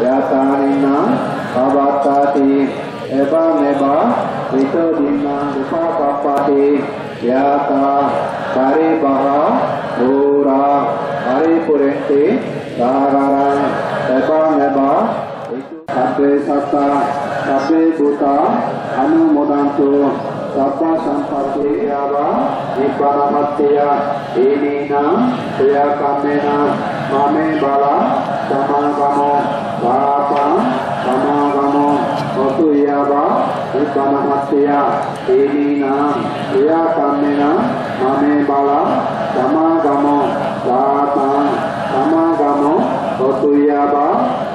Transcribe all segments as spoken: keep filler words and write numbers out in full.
Yatha nimmam pavattati, evameva ito dinnaṃ upakappati. Yathā vārivahā pūrā paripūrenti sāgaraṃ, evameva ito. Sabbe sattā, sabbe bhūtā, anumodantu, sabbasampattiyā va nibbānapattiya. Iminā puññakammena mame balā samagamo sataṃ samagamo hotuyyāva nibbānapattiya. Iminā puññakammena mame balā samagamo sataṃ samagamo hotuyyāva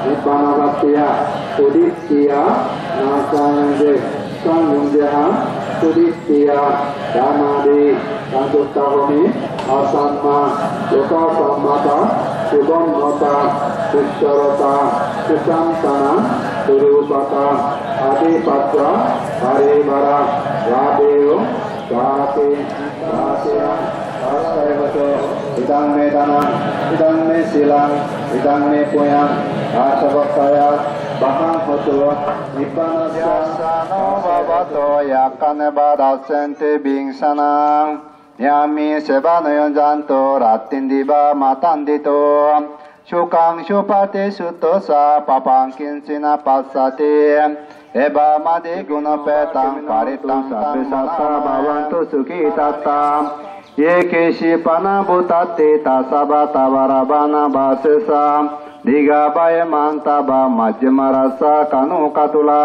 nibbānapattiya. Udiṭṭhiyā na saṃyuñje, saṃyuñjehaṃ udiṭṭhiyā. Dānādī sañcutta homi, asamma lokasammatā, subhammutā, sussarotā, sucantanaṃ, surūpatā, ādhipajjā, parivārā, lābheyo, jāti, jātiyaṃ, āsayavaco, idaṃ me danaṃ, idaṃ me sīlaṃ, idaṃ me puññaṃ, āsavakkhayā, vāhaṃ hotu, nibbānassa. Yassānubhāvato yakkhā neva dassenti bhiṃsanaṃ, niyāmi ceva na yojjanto rattindiva matandito. Sukhaṃ supati sutto ca pāpaṃ kiñci na passati. Evamādiguṇūpetaṃ parittaṃ sabbe sattā bhavantu sukhitattā. Ye keci pāṇabhūtatthi tasā vā thāvarā vanavasesā, dīghā vā imantā vā majjhimā rassakāṇukathūlā,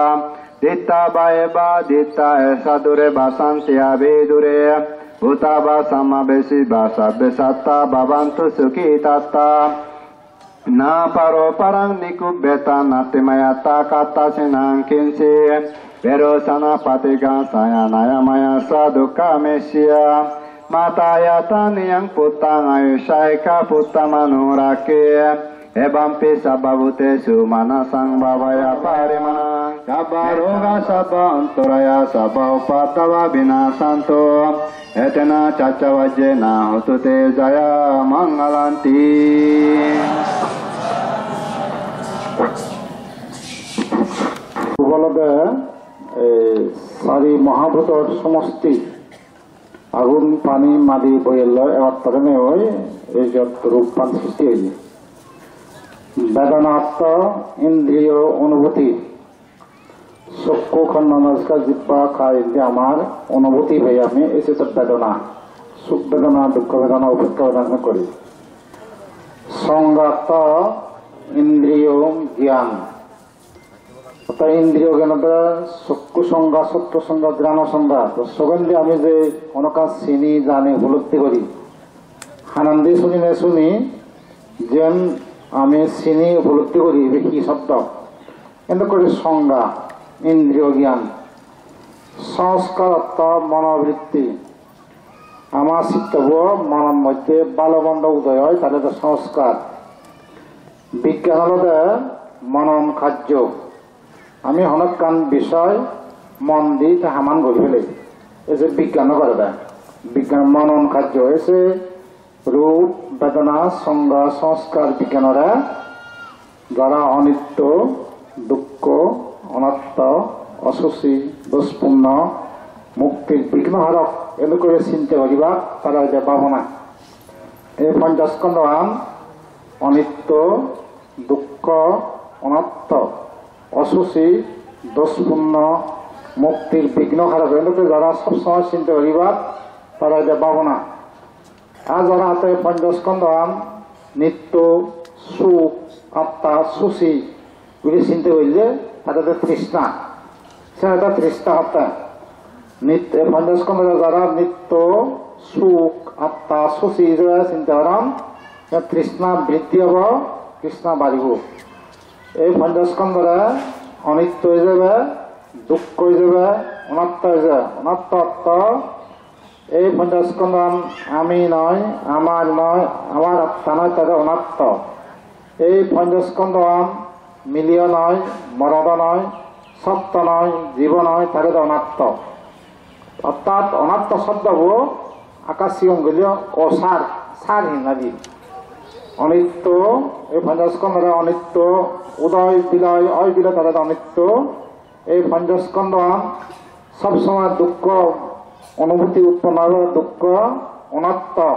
diṭṭhā vā evaadiṭṭhā esā dūre vasanti avidūre, bhūtā vā samāvesī vā sabbe sattā bhavantu sukhitattā. Na paro paraṃ nikubbetha, natthi mayattha katthaci naṃ kiñci, verosā na paṭiggaṇhāya, nāyamāyassa dukkhamiccheyya. Mātā yathā niyaṃ puttaṃ āyusā ekaputtamanurakkhe, evampi sabbabhūtesu mānasaṃ bhāvaye aparimāṇaṃ. Sabbarogā sabba antarāyā sabba upaddavā vinassantu, etena saccavajjena hotu te jayamaṅgalanti. Olode, eh, sari mahabhutor somosti, agun, pani, madi, boyello ebar torene oi ei jot rup pan sristi oye. Bedona ortho indriyo onubhuti. Sokku, kanno, nasikka, jibba, kai, indi amar onubhuti pai ami, ei je bedona, suk bedona, dukko bedona, upekka bedona guri. Songga ortho indriyo gyan. Ortho indriyo gyan olode sokku songga, sotto songga, ghrano songga. To sogendi ami je hono ekkan sini jani upolobdi guri, hanendi sunine suni, jen ami sini upolobdi guri, ibe hi sobdo? Ende guri songga, indriyo gyan. Sanskar ortho monobritti. Ama sittobo monor moddhe bhalo mondo udoy oi, tare do sanskar. Bigyan olode monon kajjo. Ami hono ekkan bisoy mon di te haman guri fele. Ei je bigyan gorede. Bigyan monon kajjo, ei je rup, bedona, songga, sanskar bigyanore jara onitto, dukko, onatto, osuci, dospunno, muktir bigno harok, edokkore sinte guribak, tara oide bhabona. Ei ponchoskondhoan onitto, dukko, onatto, osuci, dospunno, muktir bigno harok, edokkore jara sob somoy sinte guribak, tara oide bhabona. Ar jara hotte ponchoskondhoan nitto, suk, atta, suci guri sinte golle, tare de trishna. Se hotte trishna hotte. Nit-, ei ponchoskondho jara nitto, suk, atta, suci ijebe sinte goron, te trishna briddhi obo, trishna baribo. Ei ponchoskondhore onitto ijebe, dukko ijebe, onatto ijebe. Onatto ortho ei ponchoskondhon ami noi, amar noi, amar atta noi, tare onatto. Ei ponchoskondhon miliyo noi, morodo noi, sotto noi, jibo noi, tare do onatto. Orthat onatto sobdobo aka sigon gulio osar, sar hinadi. Onitto, ei panchaskondhore onitto, udoy biloy, oy biloy tare onitto, ei panchaskondhon sob somoy dukkho onubhuti utponno oi, dukkho, onatto,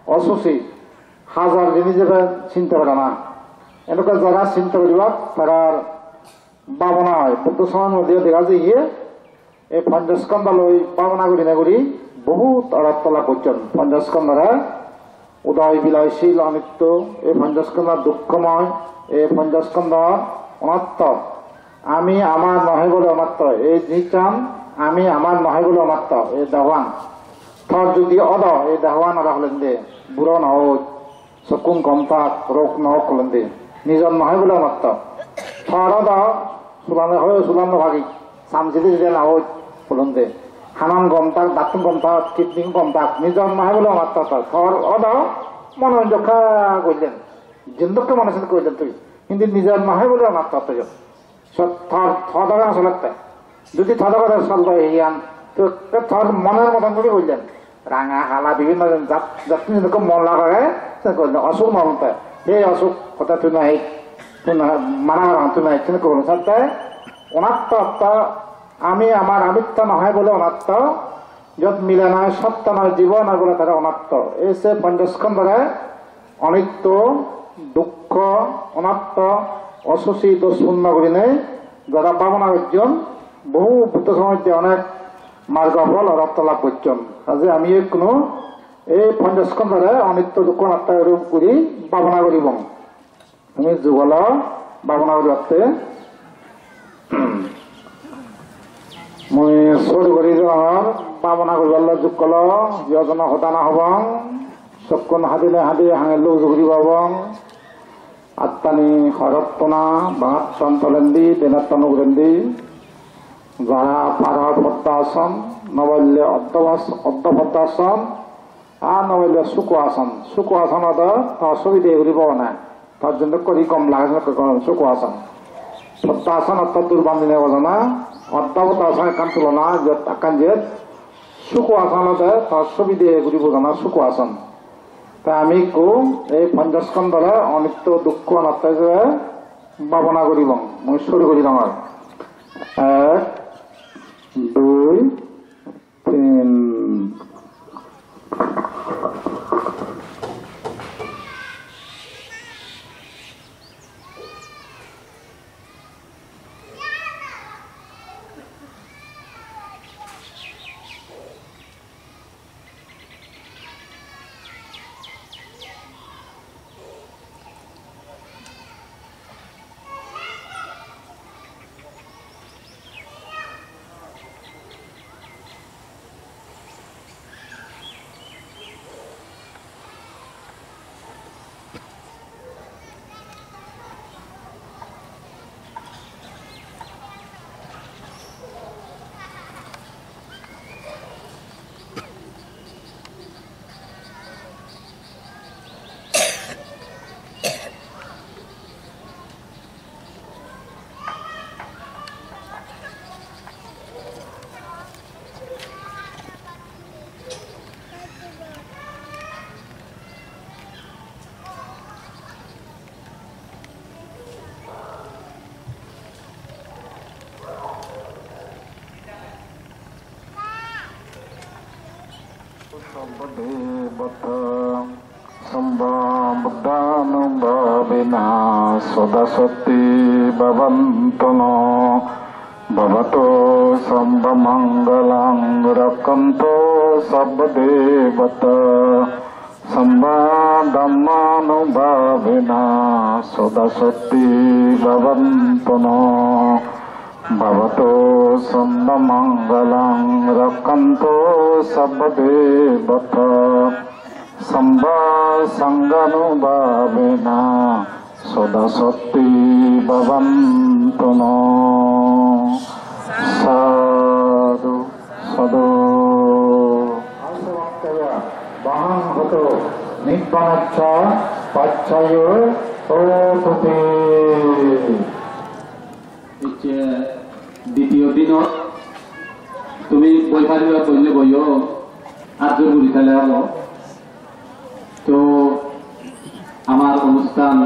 osuchi, hajar jinis ebe chinta gorana. Edokke jara chinta guribak, tarar bhabona oi. Buddho somaj moddhe dega jaiye, ei panchaskondho loi bhabona gurine guri bohut ortho lab gocchon. Panchaskondhore udoy biloy sil onitto, ei panchaskondho dukkhomoy, ei panchaskondho onatto. Ami amar nohoi bole onatto, ei jinissan ami amar nohoi bole onatto, ei dehoan. Tor jodi odo, ei dehoan ora holende, buro no oi. Sokkun gom tak, rog no ok holendi. Nijor nohoi bole onatto. Tor odo, sulane hoi sulan no pagi. Samsidi jide no oi holendi. Hanan gom tak, dattun gom tak, kidney gom tak. Nijor nohoi bole onatto tor. Tor odo, mone jokka goilen. Jindokke mone sen goilen tui. Hindi nijor nohoi bole onatto tui. Sot tor, tor dagan solette. Jodi tor dagan soldo iyan, to, to tor monor moton guri goilen. Ranga, hala, bibhinno jat, jat, jat, mon lagage, sen goilen, osuk no olon te. He osuk, hoda tui nahi, tui na, mana gorong tui nahi, sen goilen satte, onatto, atto, ami, amar, amitto nohoi bole onatto, jot mile noi, sotto noi, jibo noi bole tare onatto. Ei se panchaskondhore onitto, dukkho, onatto, osuchi, dosh punno gurinei jara bhabona gojjon, bohu Buddho somajje onek margo phol ortho lab gojjon. Aje ami ekkunu ei panchaskondhore onitto, dukkho, onatto rup guri bhabona guribong. Tumi jugolo bhabona guribatte. Mui sur guri dongor, bhabona guribar loi jugolo, yojono hoda no hobong, sokkun hadile hadi hangello uju guri babong, attani horot tona, bangattan tolendi, denattan ugurendi, jara paro Poddasana, no palle Ardho Pas-, Ardho Poddasana, ar no palle Sukho Asana. Sukho Asana do to subide guri bogona. Tor jenokke guri gom lage jenokke gom Sukho Asana. Poddasana to dur bandine bojana. Ardho Poddasana ekkan tulona, jot ekkan jet. Sukho Asana olode tor subide guri bojana Sukho Asana. Ta ami ekku ei panchaskondhore onitto, dukkho, onatto ijebe bhabona guribong. Mui suru guri dongor. Ek, dui, tin. Sabbadevatā sabbabuddhānubhāvena sadā sotthī bhavantu no. Bhavatu sabbamaṅgalaṃ rakkhantu sabbadevatā sabbadhammānubhāvena sadā sotthī bhavantu no. Bhavatu sabbamaṅgalaṃ rakkhantu sabbadevatā sabbasaṅghānubhāvena sadā sotthī bhavantu no. Sādhu, sādhu. Asavakkhaya vahaṃ hotu nibbānassa paccayo hotu te. Icche ditiyo dinot tumi boi pariba bolle boiyo, ar jor guri thele obo. To Amar onusthan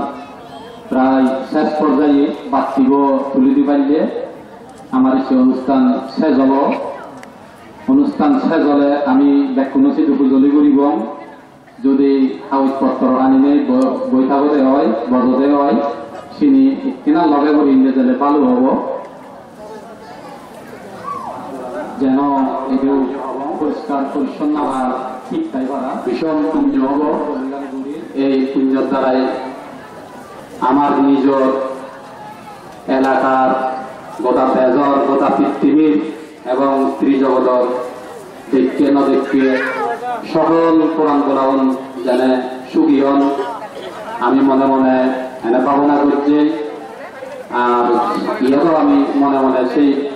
prai sesh porjaye, battibo tuli diballe amar ecche onusthan sesh olo. Onusthan sesh ole ami bekkuno sidu hujoli guribong. Jodi hagoj potro aninei bo-, boi thagode oi, bojode oi, sini ekkena loge guri inde jele bhalo obo. Jeno edu poriskar porissonno ar thik thai para. Bhishon punyo obo. Ei punyor darai amar nijor elakar, goda dejor, goda pittimir ebong trijogodor dekke no dekke sokol poran bola un jene sugi on. Ami mone mone ene bhabona gojji, ar iyodo ami mone mone sei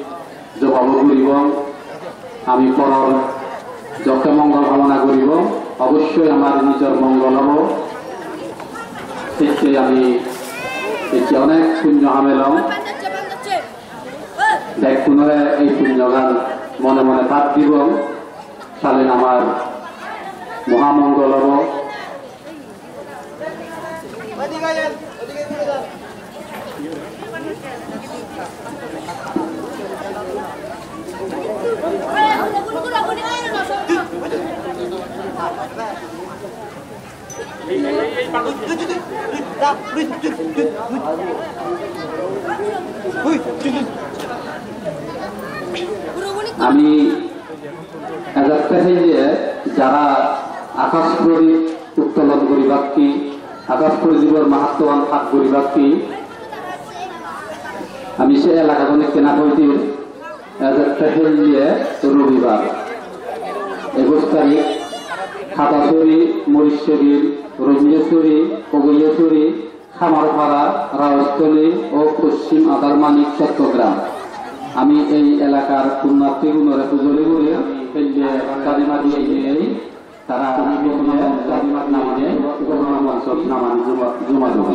jobabo guribong. Ami poror jokke mongol kamona guribong, obossoi amar nijor mongol obo. Sekke ami ecche onek punyo hamelong. Bekkunore ei punyogan mone mone pat dibong, salen amar mohamongol obo. Ami ejatte heye jara Akash Prodip uttolon guribakke, Akash Prodipor mahattoan pat guribakke, ami se elakagun ekkena hoidir. Ejatte helle robibar, egoch tarik, Hadasuri, Morissebil, Romjesuri, Kogoyesuri, Kamarpara, Raostoli o Poschim Adarmanik Chottogram. Ami ei elakar punnarthigunore pujori guri helle gari madi einei tara tumi gomna monsot namani juma, juma dibo.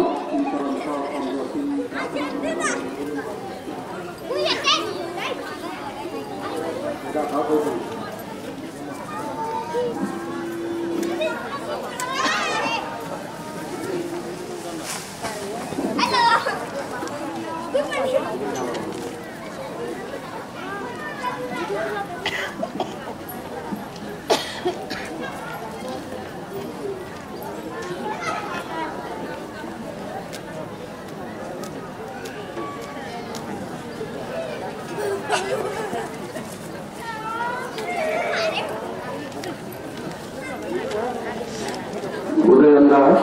Udayan Das,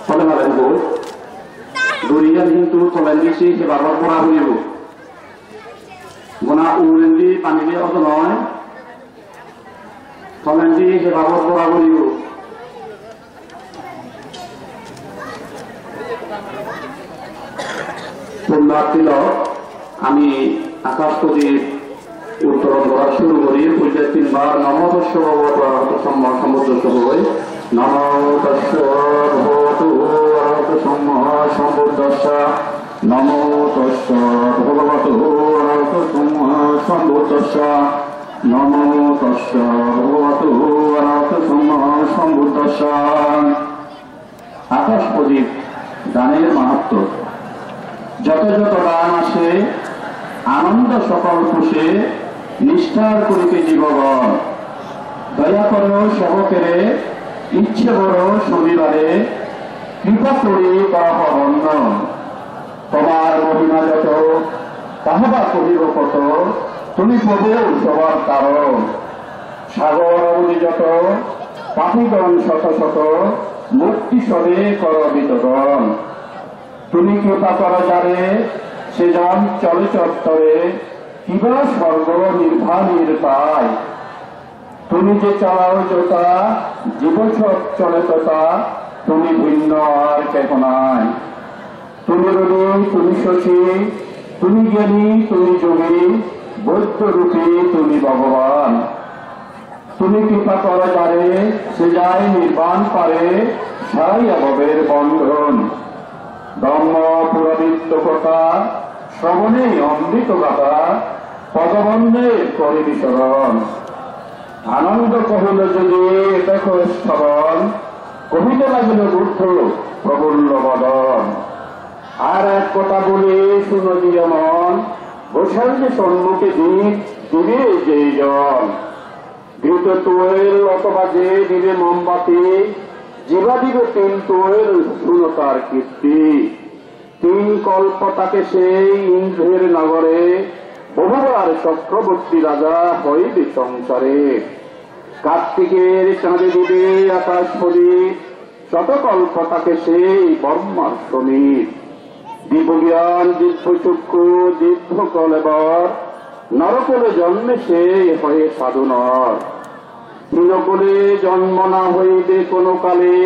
Pale Pale Bol. Duriyan hintu tolendi se sebabor pora puribo. Gona urendi panile odo noi. Tolendi sebabor pora puribo. Punnarthi lok, ami Akash Prodip uttoron gora suru guri, pujje tinbar Namo tassa bhagavato arahato samma sambuddhassa hoi. Namo tassa bhagavato arahato samma sambuddhassa. Namo tassa bhagavato arahato samma sambuddhassa. Namo tassa bhagavato arahato samma sambuddhassa. Akash Prodip, দানের মাহাত্ম্য। যত যত দান আসে, আনন্দ সকল পোষে, নিষ্ঠার করিতে জীবগণ। দয়া করো সবকেরে, ইচ্ছে বড় শনিবারে, কৃপা করি কর বন্দন। তোমার মহিমা যত, তাহা বা কহিব কত, তুমি প্রভু সবার কারণ। সাগর অবধি যত, পাপীগণ শত শত, মুক্তি সবে কর বিতরণ। তুমি কৃপা কর যারে, সে জন চলে চত্বরে, কিবা স্বর্গ নির্বাণের পায়। তুমি যে চালাও যথা, জীবসৎ চলে তথা, তুমি ভিন্ন আর কেহ নাই। তুমি রবি, তুমি শশী, তুমি জ্ঞানী, তুমি যোগী, বৈদ্য রূপী তুমি ভগবান। তুমি কৃপা কর যারে, সে যায় নির্বাণ পারে, সারাইয়া ভবের বন্ধন। ব্রহ্ম পুরাণিত্য কথা, শ্রবণে অমৃত গাথা, পদবন্ধে করিবি স্মরণ। আনন্দ কহিল যদি এ দেখো শ্রবণ, কহিতে লাগিল বুদ্ধ, প্রফুল্ল বদন। আর এক কথা বলি শুনো দিও মন, বৈশালী সম্মুখে দীপ দিবে যেই জন। ঘৃত তৈল অথবা যে দিবে মোমবাতি, জিবা দিবে তিল তৈল, শুনো তার কীর্তি। তিন কল্প তাকে সেই ইন্দ্রের নগরে, বহুবার চক্রবর্তী রাজা হইবে সংসারে। কার্তিকের চাঁদে দিবে আকাশ প্রদীপ, শতকল্প তাকে সেই ব্রহ্মার সমীপ। দিব্যজ্ঞান, দিব্য চক্ষু, দিব্য কলেবর, নরকুলে জন্মে সেই হয়ে সাধু নর। হীনকুলে জন্ম না হইবে কোনো কালে,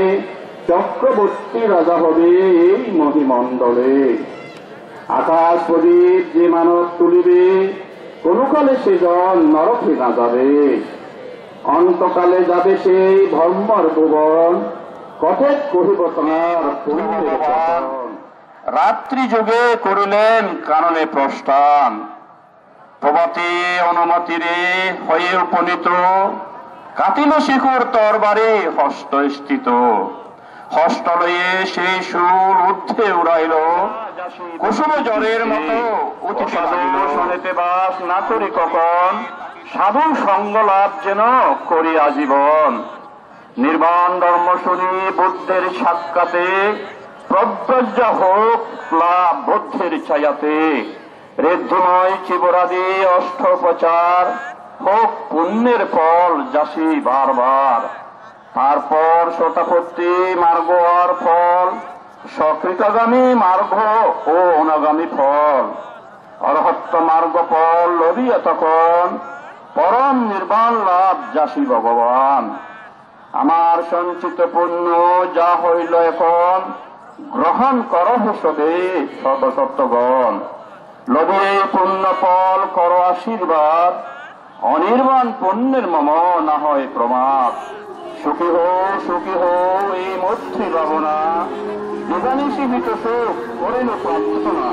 চক্রবর্তী রাজা হবে এই মহিমণ্ডলে। আকাশ প্রদীপ যে মানব তুলিবে, কোনো কালে সে জন নরকে না যাবে। অন্তকালে যাবে সেই ব্রহ্মর ভুবন, কথা কহিব তাঁর পুণ্যের কতন। রাত্রি যোগে করিলেন কাননে প্রস্থান। প্রভাতে অনুমতিরে হয়ে উপনীত, কাটিল শিখর তরবারি হস্ত স্থিত। হস্ত লয়ে সেই শূল ঊর্ধ্বে উড়াইল, কুসুম ঝড়ের মতো উঠিতে লাগিল। শুনেতে বাস না করি কখন, সাধু সঙ্গ লাভ যেন করি আজীবন। নির্বাণ ধর্ম শুনি বুদ্ধের সাক্ষাতে, প্রব্রজ্যা হোক লাভ বুদ্ধের ছায়াতে। ঋদ্ধিময় চিবরাদি অষ্টোপচার, হোক পুণ্যের ফল যাচি বারবার। তারপর শোতাপত্তি মার্গ আর ফল, সকৃতাগামী মার্গ ও অনাগামী ফল। অরহত্ত মার্গ ফল লভিয়া তখন, পরম নির্বাণ লাভ যাচি ভগবান। আমার সঞ্চিত পুণ্য যা হইল এখন, গ্রহণ করো হে সবে সর্বসত্ত্বগণ। লভি এই পুণ্য ফল করো আশীর্বাদ, অনির্বাণ পুণ্যের মম না হয় প্রমাদ। সুখী হো, সুখী হো, এই মৈত্রী ভাবনা, দিবানিশি ভীত শোক করিল প্রার্থনা।